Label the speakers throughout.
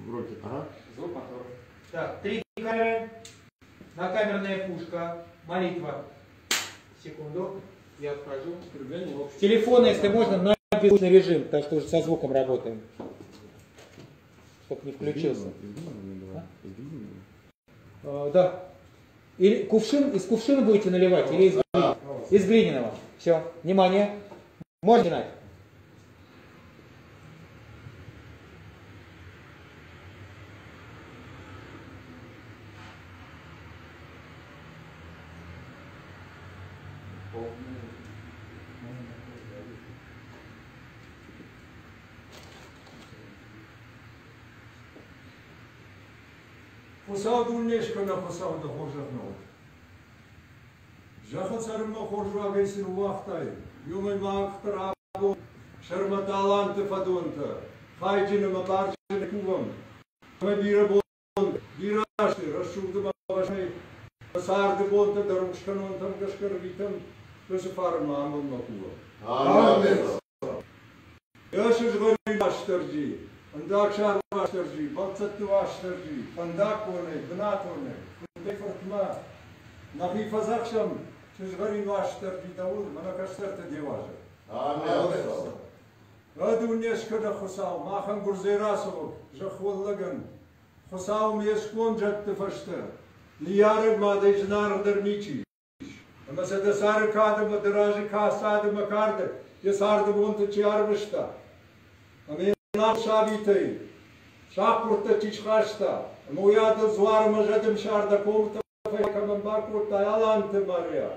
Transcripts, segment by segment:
Speaker 1: В руки. Ага.
Speaker 2: Звук, мотор.
Speaker 3: Так, три камеры. Накамерная пушка. Молитва. Секунду. Я вхожу. Телефоны, если можно, на беззвучный режим, потому что уже со звуком работаем. Чтоб не включился. А? Да. Или кувшин, из кувшина будете наливать или из, из глиняного? Все, внимание. Можно начинать.
Speaker 4: Хуыцау дунескӕнӕг Хуыцау дӕ хорзӕх нӕ уӕд. Зӕххы цӕрынмӕ хорз уагӕй цы ныууагътай, уымӕй мах дӕр абон сӕрмӕ-таланты фӕдонтӕ, хайджын ӕмӕ барджын кувӕм. Ӕмӕ бирӕ бон, бирӕ азты рӕсугъд ӕмӕ ӕвӕстӕй нӕ царды бонтӕ дӕр рухскӕнонтӕм гӕсгӕ рвитӕм, уыцы фарнмӕ амондмӕ кувӕм.
Speaker 1: Аминь.
Speaker 4: Йӕ сызгъӕрин Уастырджи, ӕндагсар Уастырджи, бӕлццӕтты Уастырджи, фӕндаггонӕй, бынатонӕй, фыртӕй-фыртмӕ нӕхи фӕдзӕхсӕм, сызгъӕрин Уастырджи дӕуыл, мӕнӕ кӕстӕртӕ де уазӕг. Ӕ дуне скӕнӕг Хуыцау, махӕн гуырдзӕй рацӕуӕг зӕххон лӕгӕн, Хуыцау ме сконд зӕдты фӕстӕ, ныййарӕг мадӕй зынаргъдӕр ничи. Ӕмӕ сӕ дӕ сӕры кад ӕмӕ дӕ разы касад ӕмӕ карды йӕ царды бонты чи ӕрвыста, ӕмӕ йӕ нал сабитӕй сахъгуырдтӕ чи схаста, ӕмӕ уый адыл дзуар ӕмӕ зӕды мсӕр дӕ комытӕ кӕмӕн бакодтай, Аланты Мариа,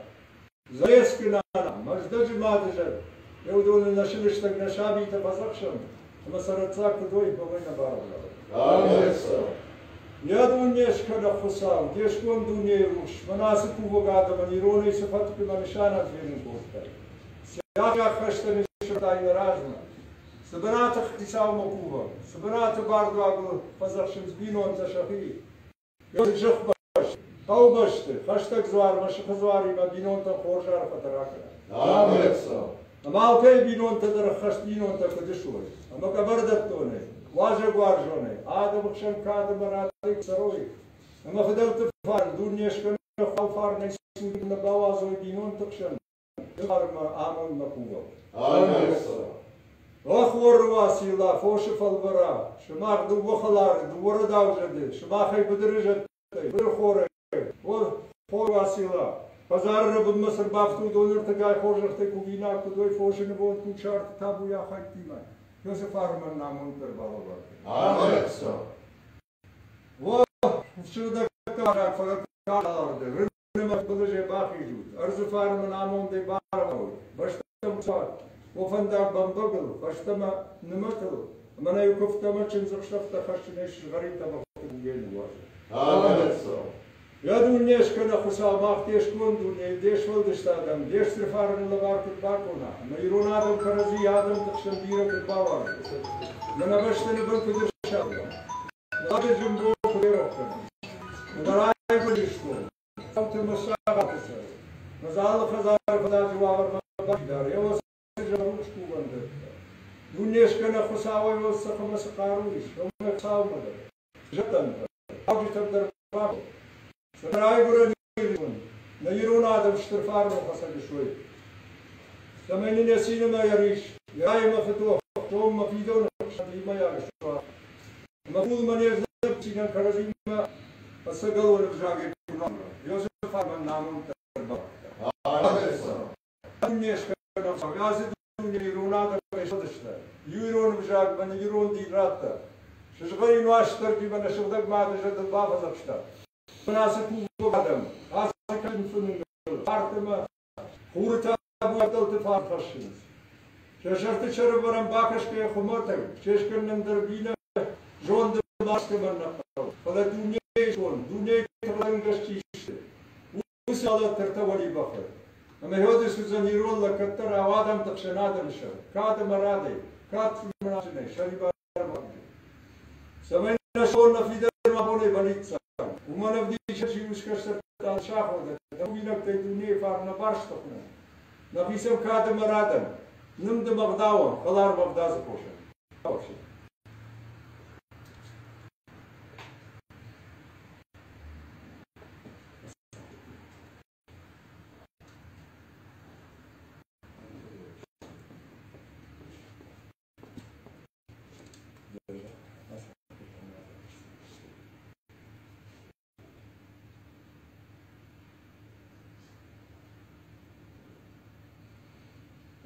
Speaker 4: Залескы нана, Мӕздӕджы мады зӕд, йӕ уыдоны нӕ сылыстӕг, нӕ сабитӕ фӕдзӕхсӕм, ӕмӕ цӕрӕццаг куыд уой, уымӕй нӕ барӕвдауӕд. Йӕ дуне скӕнӕг Хуыцау, де сконд дунейы рухс, мӕн ацы кувӕг адӕмӕн иронӕй цы фӕткы мӕ нысанӕн фенын кодтай. Сӕхи ӕххӕстӕн сырдтай нӕ размӕ. Цы бынаты хицаумӕ кувӕм, цы бынаты бардуагыл фӕдзӕхсынц бинонтӕ сӕхи, зӕхбӕсты, хъӕубӕсты, хӕстӕг дзуармӕ сыхы дзуаримӕ бинонтӕн хорз арфӕтӕ ракӕнӕд. Ӕмӕ алкӕй бинонтӕ дӕр ӕххӕст бинонтӕ куыд суой, ӕмӕ къӕбӕрдӕттонӕй, уазӕгуарзонӕй, адӕмы хсӕн кад ӕмӕ радӕй цӕрой, ӕмӕ фыдӕлты фарн, дуне скӕнӕг Хуыцау фарнӕй цудын нӕ бауадзой бинонты хсӕн, фарнмӕ амондмӕ кувӕм. Охоры Уацилла, фосы фӕлвӕра, сымах дыууӕ хӕлары, дыууӕ рӕдау зӕды, сымахӕй быдыры зӕдтӕй, быдыры хорӕй, О, Уацилла, хӕдзары рӕбынмӕ цы рбафты, уыдон ӕртыгай хорзӕхтӕй кувинаг куыд уой фосы нывонд кусарты табуйаг хӕйттимӕ, Йосы фарнмӕ намонд дӕр балӕвар кӕн. О, сыгъдӕгтӕ фӕлӕ каларды, рынымӕ фыдбылызӕй бахизут, ӕрдзы фарн амондӕй барӕвдаут, бӕстӕм цуат, о фӕндаг бӕмбӕгыл, фӕстӕмӕ нымӕтыл, ӕмӕ нӕ иу куывдтӕмӕ чындзыхсӕвтӕ хӕссынӕй сызгъӕринтӕ бӕхты гугӕй ныууадзут. Йӕ дуне скӕнӕг Хуыцау мах де сконд дунейы, де сфӕлдыст адӕм, де стыр фарны лӕвар куыд бакона, ӕмӕ ирон адӕм кӕрӕдзийы адӕмты хсӕн бирӕ куыд бауарзой, ӕмӕ нӕ бӕстӕ нывыл куыд ӕрсадза. Нады зындон куыд ферох кӕнӕм. Ӕмӕ райгуырдыстон, цӕуты мӕ сагъӕсы сӕр. Мӕ алы хӕдзары фӕндаджы уавӕрмӕ бафидар, йӕ рухс кувӕндӕттӕ. Дуне скӕнӕг Хуыцауӕй уӕлдзӕх ӕмӕ цы хъару ис, уымӕй Хуыцаумӕ дӕр, зӕдтӕм дӕр, ауджытӕм дӕр баков. Сӕ райгуырӕн Ирыстон, нӕ ирон адӕм стыр фарны хӕцӕг суой. Цӕмӕй нын йӕ цины мӕ йӕ рис, йӕ раймӕ фыдох, соммӕ фидоны хсӕн иумӕйаг суа. Ӕмӕ къулмӕ не знӕгтимӕ кӕрӕдзимӕ ӕцӕгӕлон ӕвзагӕй куы нал Иосиф фарнӕн намонд дӕр бавӕрдта. Дуне скӕнӕг ацы дуне ирон адӕмӕй сфӕлдыста. Иу ирон ӕвзагмӕ нын ирон дин радта. Сызгъӕрин Уастырджимӕ нӕ сыгъдӕг мады зӕрдыл бафӕдзӕхста. Ацы кувӕг адӕм, ацы кӕнфыныл арт ӕмӕ хуры табуӕдтӕлты фарн хӕссынц. Сӕ сӕрты сӕрывӕрӕн бакӕсгӕйӕ хуымӕтӕг, се скӕнынӕн дӕр бинӕ зонды маскӕмӕн нӕ хъӕуы, фӕлӕ дунейы зонд, дунейы тыхӕнгӕс чи сты, уыцы алӕтӕртӕ уӕлибӕхы. Ӕмӕ Хёдыс уыдзӕн ирон лӕг кӕддӕр адӕмты хсӕн адӕмы сӕр, кад ӕмӕ радӕй, кад фырмӕнӕй, сӕрибар. Цӕмӕй нӕ сон нӕ фидӕн абонӕй бӕллиццаг, уымӕн ӕвдисӕн чи у скӕстӕртӕ сахуырдӕг, дӕуинӕгтӕй дунейы фарн нӕ барстыхъуынӕн, нӕхицӕн кад ӕмӕ радӕн, нымд ӕмӕ ӕгъдауӕн, хӕлар ӕмӕ ӕвдадзы хосӕн.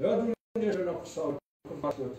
Speaker 4: Йӕ Дунескӕнӕг Хуыцау куы бацыд.